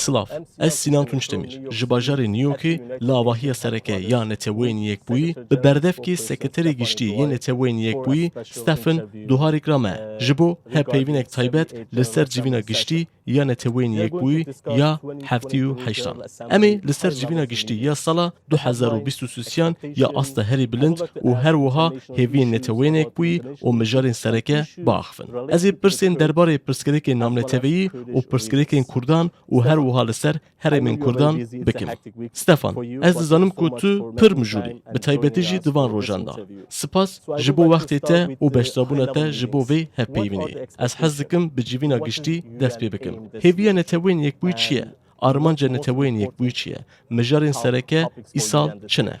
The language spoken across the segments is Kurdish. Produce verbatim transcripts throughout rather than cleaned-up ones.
Silav, ez Sînan Tunçdemîr, ji bajarê New Yorkê li avahiya sereke ya Neteweyên Yekbûyî bi berdevkê Sekreterê Giştî yê Neteweyên Yekbûyî Stephen Dujarric re me ji bo hevpeyvînek taybet li ser civîna giştî ya Neteweyên Yekbûyî ya heftê û heştan. Em ê li ser civîna giştî ya sala du hezar û bîst û sêyan ya asta herî bilind û her wiha hêviyên Neteweyên Yekbûyî û mijarên sereke biaxivin. Ez ê pirsên derbarê pirsgirêkên navneteweyî û pirsgirêkên Kurdan û her wiha li ser herêmên Kurdan bikim. Stefan, ez dizanim ku tu pir mijûl î, bi taybetî jî di van rojan de. Spas ji bo wextê te û beşdarbûna te ji bo vê hevpeyvînê. Ez hez dikim bi civîna giştî dest pê bikim. Hêviya Neteweyên Yekbûyî çi ye? Armanca Neteweyên Yekbûyî çi ye? Mijarên sereke îsal çi ne?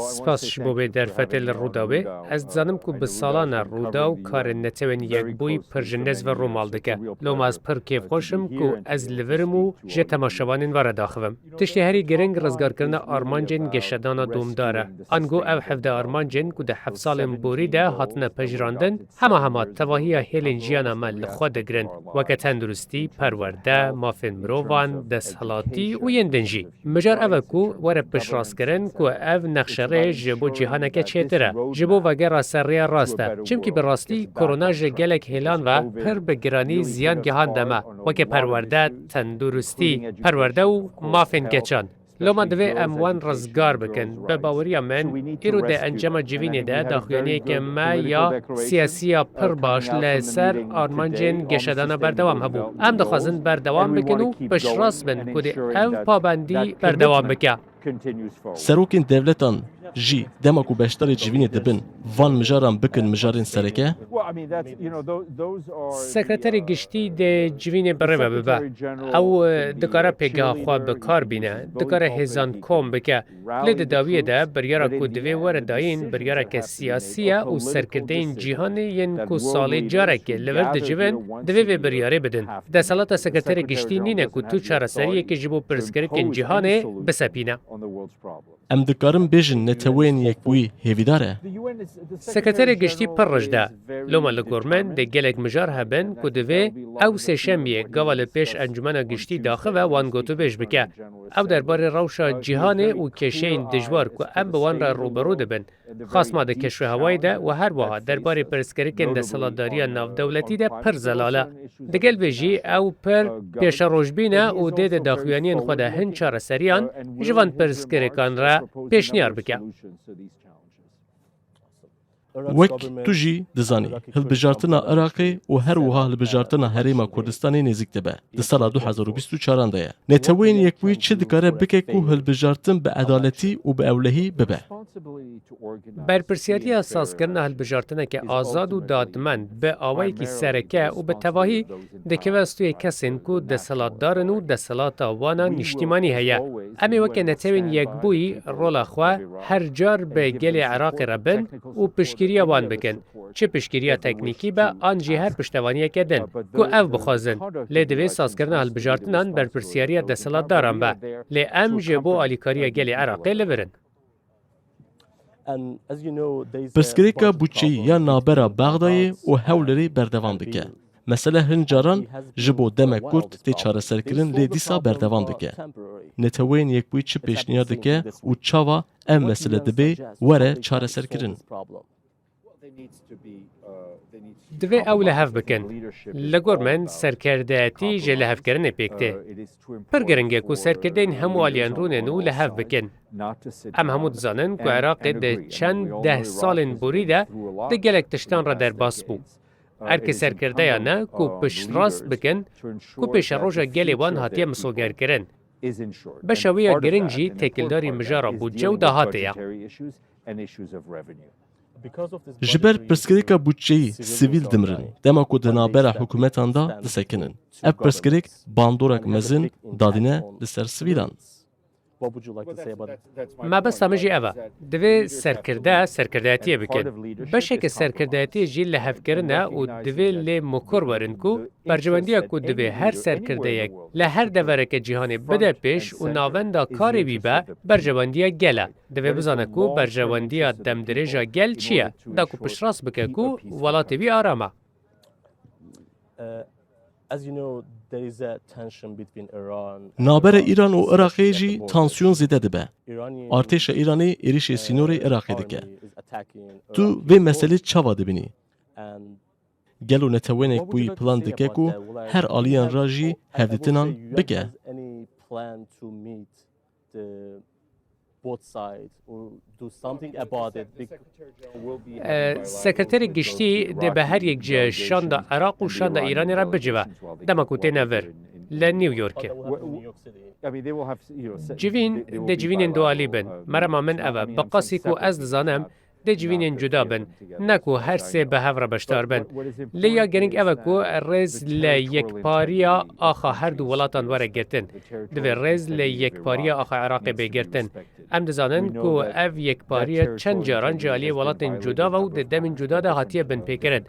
Spas ji bo vê derfetê li Rûdawê. Ez dizanim ku bi salan e Rûdaw karên Netewên Yekbûyî pir ji nêz ve rû mal dike. Loma ez pir kêfxweş im ku ez li vir im û ji temaşevanên ve re daxivim. Tiştê herî giring rizgarkirina armancên geşedana domdar e. Ango ev hevdeh armancên ku di heft salên borî de hatine pejirandin, hema hema tevahiya hêlên jiyana me li xwe digirin, weke tenduristî, perwerde, mafên mirovan, desthilatî û yên din jî. Mijar ev e ku were piştrastkirin ku ev nexşerêj ji bo cîhaneke çêtir e, ji bo vegera ser rêya rast e. Çimkî bi rastî korona ji gelek hêlan ve pir bi giranî ziyan gihande me, weke perwerde, tenduristî, perwerde û mafên keçan. Loma divê em wan rizgar bikin. Bi baweriya min, îro di encama civînê de daxuyaniyeke me ya siyasî ya pir baş li ser armancên geşedana berdewam hebû. Em dixwazin berdewam bikin û piştrast bin ku dê ev pabendî berdewam bike. Serokên dewletan jî dema ku beşdarê civînê dibin, van mijaran bikin mijarên sereke? Sekreterê Giştî dê civînê bi rê ve bibe. Ew, e, dikare pêgeha xwe bi kar bîne, dikare hêzan kom bike. Lê di dawiyê de biryara ku divê were dayîn, biryareke siyasî ye û serkirdeyên cîhanê yên ku salê carekê li vir dicivin, divê vê biryarê bidin. Desthilata Sekreterê Giştî nîne ku tu çareseriyekê ji bo pirsgirêkên cîhanê bisepîne. Em dikarin bêjin Neteweyên Yekbûyî hêvîdar e? Sekreterê Giştî pir rijd e. Loma li gor min dê gelek mijar hebin ku divê ew sêşemiyê gava li pêş Encûmena Giştî daxive wan gotûbêj bike. Ew derbarê rewşa cîhanê û kêşeyên dijwar ku em bi wan re rûbirû dibin, xasma di keşûhewayê de û her wiha derbarê pirsgirêkên desthilatdariya navdewletî de pir zelal e. Digel vê jî ew pir pêşerojbîn e û dê di daxuyaniyên xwe de hin çareseriyan ji van pirsgirêkan re pêşniyar bike. Wek tu jî dizanî, hilbijartina Iraqê û her wiha hilbijartina Herêma Kurdistanê nêzîk dibe. Di sala du hezar û bîst û çaran de ye. Neteweyên Yekbûyî çi dikare bike ku hilbijartin bi edaletî û bi ewlehî bibe? Berpirsiyariya sazkirina hilbijartineke azad û dadmend bi awayekî sereke û bi tevahî dikeve stûyê kesên ku desthilatdar in û desthilata wan a nîştîmanî heye. Em ê weke Netewên Yekbûyî rola xwe her car bi gelê Iraqê re bin û piştgiriya wan bikin. Çi piştgiriya teknîkî be an jî her piştevaniyeke din ku ev bixwazin. Lê divê sazkirina hilbijartinan berpirsiyariya desthilatdaran be. Lê em ji bo alîkariya gelê Iraqê li vir in. Pirsgirêka budçeyî ya navbera Bexdayê û Hewlêrê berdewam dike. Mesele hin caran ji bo demek kurt tê çareserkirin, lê dîsa berdewam dike. Neteweyên Yekbûyî çi pêşniyar dike û çawa ev mesele dibê were çareserkirin? Divê ew li hev bikin. Li gor min, serkerdeyetî ji lihevkirinê pêk tê. Pir giring e ku serkirdeyên hemû aliyên rûnin û li hev bikin. Em hemû dizanin ku Iraqê di çend deh salên borî de di gelek tiştan re derbas bû. Erkê serkirdeyan e ku piştrast bikin ku pêşeroja gelê wan hatiye misogerkirin. Beşa wê ya giring jî têkildarî mijara budce û dahatê ye. Ji ber pirsgirêka budçeyî sivîl dimirin, dema ku di navbera hikûmetan de disekinin. Ev pirsgirêk bandorek mezin dadîne li ser sivîlan. Mebesta min jî ev e. Divê serkirde serkirdeyetiyê bikin. Beşeke serkirdeyetiyê jî lihevkirine û divê lê mokor werin ku berjewendiya ku divê her serkirdeyek li her devereke cîhanê bide pêş û navenda karê wî be, berjewendiya gel e. Divê bizane ku berjewendiya demdirêja gel çi ye, da ku piştrast bike ku welatê wî aram e. Nabera Îran û Iraqê jî tansiyon zêde dibe. Artêşa Îranê êrişê sînorê Iraqê dike. Tu vê meselê çawa dibînî? Gelo Netewên Yekbûyî plan dike ku her aliyan re jî hevdîtinan bike? Sekreterê Giştî dê bi her yek ji şanda Iraq û şanda Îranê re bicive, dema ku têne vir li New Yorkê. Civîn dê civînên dualî bin. Merema min ev e. Bi qasî ku ez dizanim, dê civînên cuda bin, ne ku her sê bi hev re beşdar bin. Lê ya girîng ev e ku rêz li yekpariya axa her du welatan were girtin. Divê rêz li yekpariya axa Iraqê bê girtin. Em dizanin ku ev yekpariye çend caran ji aliyê welatên cuda ve û di demên cuda de hatiye binpêkirin.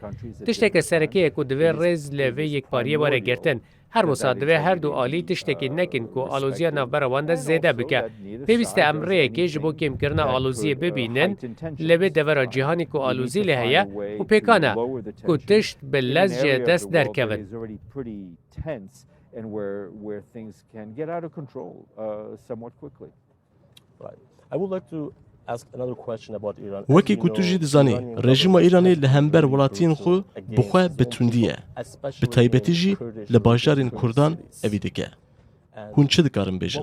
Tişteke sereke ye ku divê rêz li vê yekpariyê were girtin. Her wisa divê her du alî tiştekî nekin ku aloziya navbera wan de zêde bike. Pêwîst e em rêyekê ji bo kêmkirina aloziyê bibînin li vê devera cîhanê ku alozî lê heye û pêkan e ku tişt bi lez ji dest derkevin. Wekî ku tu jî dizanî, rejîma Îranê li hember welatiyên xwe bi xwe bi tundî ye. Bi taybetî jî li bajarên Kurdan evî dike. Hûn çi dikarin bêjin?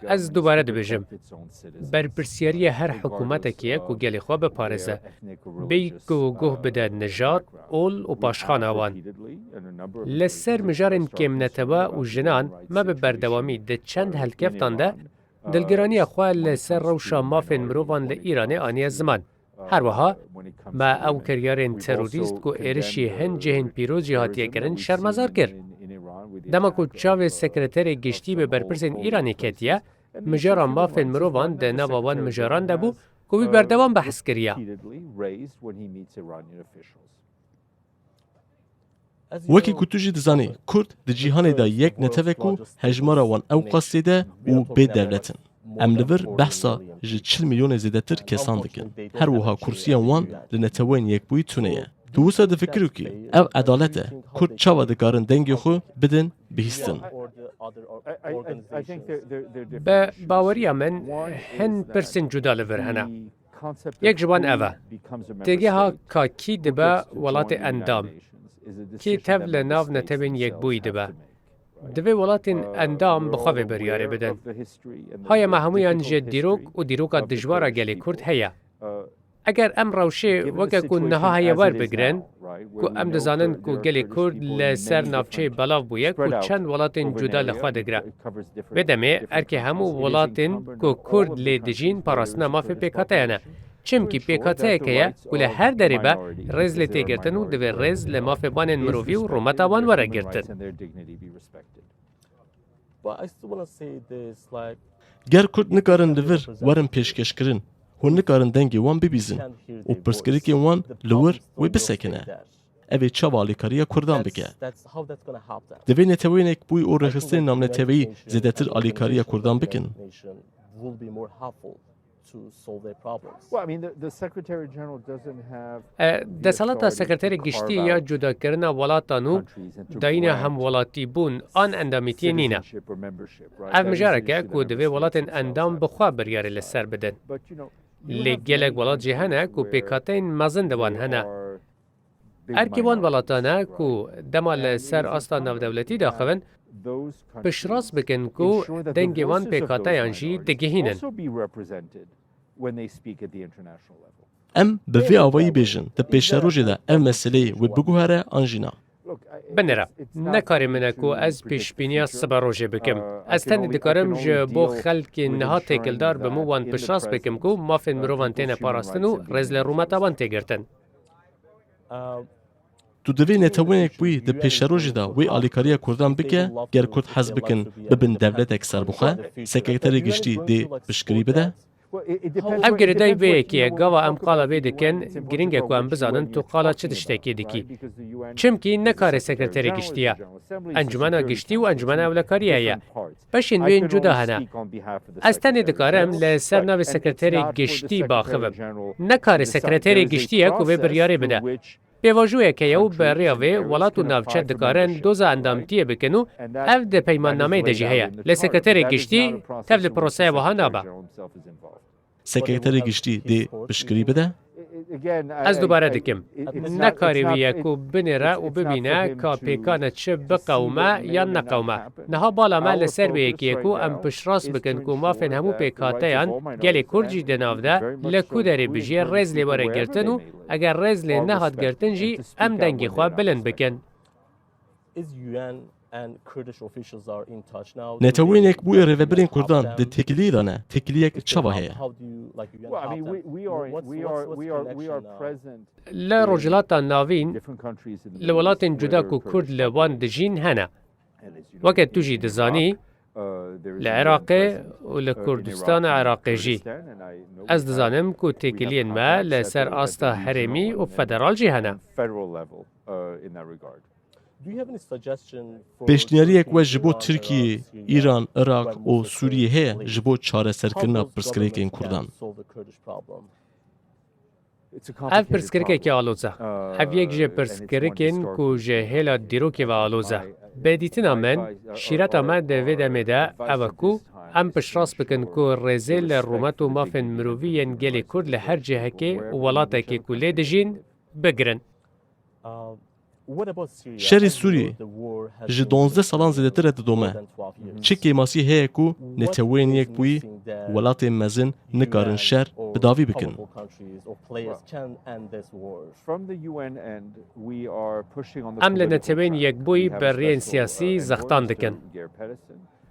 Ez dubare dibêjim, berpirsiyariya her hikûmetekê ye ku gelê xwe biparêze. Bêyî ku guh bide nijad, ol û paşxana wan. Li ser mijarên kêmnetewe û jinan me bi berdewamî di çend helkeftan de dilgiraniya xwe li ser rewşa mafên mirovan li Îranê aniye ziman. Her wiha me ew kiryarên terorîst ku êrişî hin cihên pîroz jî hatiye kirin şermezar kir. Dema ku çavê sekreterê giştî bi berpirsên Îranê ketiye, mijara mafên mirovan di nava wan mijaran de bû ku wî berdewam behs kiriya. Wekî ku tu jî dizanî, Kurd di cîhanê de yek netev e ku hejmara wan ewqas zêde û bê dewlet in. Em li vir behsa ji çil milyonê zêdetir kesan dikin. Her wiha kursiyên wan li Neteweyên Yekbûyî tune ye. Tu wisa difikirî ku ev edalet e, Kurd çawa dikarin dengê xwe bidin bihîstin? Bi baweriya min, hin pirsên cuda li vir hene. Yek ji wan ev e. Têgeha ka kî dibe welatê endam? Kî tev li nav Netewên Yekbûyî dibe? Divê welatên endam bi xwe vê biryarê bidin. Haya me hemûyan ji dîrok û dîroka dijwar a gelê Kurd heye. Eger em rewşê weke ku niha heye werbigrin, ku em dizanin ku gelê Kurd li ser navçeyê belav bûye ku çend welatên cuda li xwe digire. Vê demê erkê hemû welatên ku Kurd lê dijîn parastina mafê pêkhateyan e. Çimkî pêkhateyeke ye ku li her derê be rêz lê tê girtin û divê rêz li mafê banên mirovî û rûmeta wan were girtin. Ger Kurd nikarin li vir werin pêşkêşkirin, hûn nikarin dengê wan bibîzin û pirsgirêkên wan li wir wê bisekine. Ev ê çawa alîkariya Kurdan bike? Divê Neteweyên Yekbûyî û rêxistinên navneteweyî zêdetir alîkariya Kurdan bikin. E, Desthilata Sekreterê Giştî ya cudakirina welatan û dayîna hemwelatîbûn an endamitiyê nîne. Ev mijarek e ku divê welatên endam bi xwe biryarê li ser bidin. Lê gelek welat jî hene ku pêkhateyên mezin di wan hene. Erkê wan welatan e ku dema li ser asta navdewletî daxivin, piştrast bikin ku dengê wan pêkhateyan jî digihînin. Em bi vî awayî bêjin, di pêşerojê de ev meseleyê wê biguhere an jî na? Binêre, ne karê min e ku ez pêşbîniya siberojê bikim. Ez tenê dikarim ji bo xelkên niha têkildar bim û wan piştrast bikim ku mafên mirovan têne parastin û rêz li rûmeta wan tê girtin. Tu divê Netewên Yekbûyî di pêşerojê de wê alîkariya Kurdan bike, ger Kurd hez bikin bibin dewletek serbixwe, Sekreterê Giştî dê piştgirî bide? Ev girêdayî vê yekê ye, gava em qala vê dikin, girîng e ku em bizanin tu qala çi tiştekê dikî. Çimkî ne karê Sekreterê Giştî ye. Encûmena Giştî û Encûmena Ewlekariyê heye. Beşên wê yên cuda hene. Ez tenê dikarim li ser navê Sekreterê Giştî biaxivim. Ne karê Sekreterê Giştî ye ku vê biryarê bide. Pêvajoyek heye û bi rêya vê welat û navçe dikarin doza endamtiyê bikin û ev di peymannameyê de jî heye. Lê Sekreterê Giştî tev li proseya wiha nabe. Sekreterê Giştî dê piştgirî bide? Ez dubare dikim. Ne karê wî ye ku binêre û bibîne ka pêkan e çi biqewime yan neqewime. Niha bala me li ser wê yekê ye ku em piştrast bikin ku mafên hemû pêkhateyan, gelê Kurd jî di nav de, li ku derê bijî, rêz lê were girtin û eger rêz lê nehat girtin jî, em dengê xwe bilind bikin. Is U N and Kurdish officials are in touch now. Netewên Yekbûyî rêvebirên Kurdan di têkiliyê de ne. Têkiliyek çawa heye? How do you, like, U N Well, I mean, help we, them? we are, What's, we what's, are, what's we are, connection we are now? Present Li in Rojhilata Navîn, different countries in the li Middle welatên East cuda where ku Kurd li wan dijîn hene. Weke tu jî dizanî, li Iraqê û li Kurdistana Iraqê jî. Ez dizanim ku têkiliyên me li ser asta herêmî û federal jî hene. Pêşniyariyek we ji bo Tirkiye, Îran, Iraq û Sûriyê heye ji bo çareserkirina pirsgirêkên Kurdan? Ev pirsgirêkekî aloz e. Ev yek ji pirsgirêkên ku ji hêla dîrokê ve aloz e. Bi dîtina min, şîreta me di vê demê de ew e ku em piştrast bikin ku rêzê li rûmet û mafên mirovî yên gelê Kurd li her cihekê û welatekê ku lê dijîn, bigirin. Şerê Sûriyê ji donzdeh salan zêdetir e didome. Çi kêmasî heye ku Neteweyên Yekbûyî, welatên mezin nikarin şer bi dawî bikin? Em li Neteweyên Yekbûyî bi riyên siyasî zextan dikin.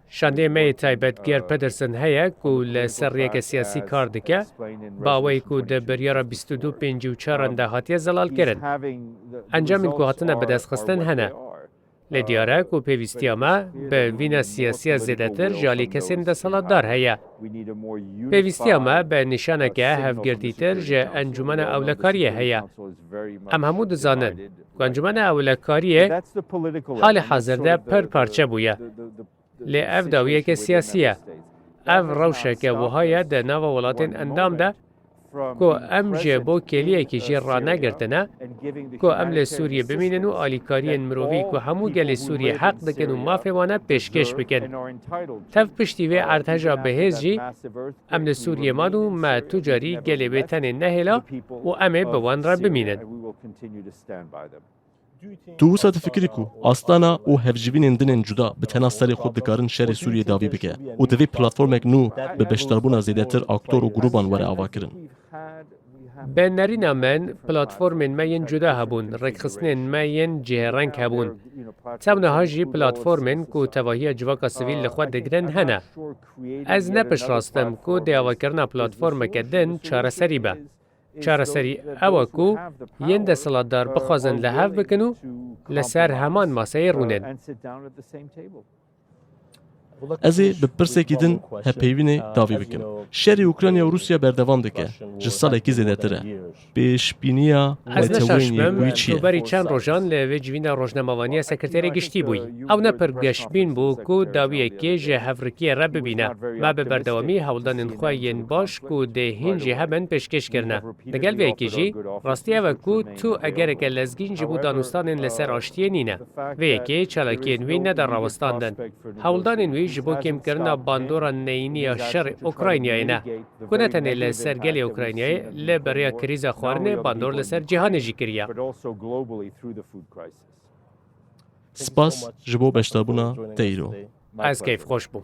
Şandeyê me yê taybet Geir Pedersen heye ku li ser riyeke siyasî kar dike, bi awayî ku di biryara bîst û du pêncî û çaran de hatiye zelalkirin. Encamên ku hatine bidestxistin hene. Lê diyar e ku pêwîstiya me bi vîna siyasiya zêdetir ji alî kesên desthilatdar heye. Pêwîstiya me bi nîşaneke hevgirtîtir ji Encûmena Ewlekariyê heye. Em hemû dizanin ku Encûmena Ewlekariyê halê hazir de pir parçe bûye. Lê ev dawiyeke siyasî ye. Ev rewşeke wiha ye di nava welatên endam de ku em ji bo kêliyekî jî ranegirtine ku em li Sûriyê bimînin û alîkariyên mirovî ku hemû gelê Sûriyê heq dikin û mafê wan e pêşkêş bikin. Tev piştî vê erdheja bihêz jî em li Sûriyê man û me tu carî gelê wê tenê nehêla û em ê bi wan re bimînin. Tu wisa difikirî ku astana û hevcivînên din ên cuda bi tena serê xwe dikarin şerê Sûriyê dawî bike û divê platformek nû bi beşdarbûna zêdetir aktor û grûban were avakirin? Bi nerîna min, platformên me yên cuda hebûn, rêkxistinên me yên cihêreng hebûn. Tev niha jî platformên ku tevahiya civaka sivîl li xwe digirin hene. Ez ne piştrast im ku dê avakirina platformeke din çareserî be. Çareserî ew e ku yên desthilatdar bixwazin li hev bikin û li ser heman maseyê rûnin. Ez ê bi pirsekî din hevpeyvînê dawî bikim. Şerê Ukrayna û Rûsya berdewam dike. Ji salekî zêdetir e. Pêşbîniya Ez ne Neteweyên şaş bim, Yekbûyî çi ye? Tu berî çend rojan li vê civîna rojnamevaniya Sekreterê Giştî bûyî. Ew ne pir geşbîn bû ku dawiyekê ji hevrikiyê re bibîne. Me bi berdewamî hewldanên xwe yên baş ku dê hîn jî hebin pêşkêş kirine. Digel vê yekê jî, rastî ev e ku tu egereke lezgîn ji bo danûstanên li ser aştiyê nîne. Vê yekê çalakiyên wî neda rawestandin. Hewldanên wî ji bo kêmkirina bandora neyînî ya şerê Ukraynayê ne. Ku ne tenê li ser gelê Ukraynayê, lê bi rêya krîza xwarinê bandor li ser cîhanê jî kiriye. Spas ji bo beşdarbûna te îro. Ez keyfxweş bûm.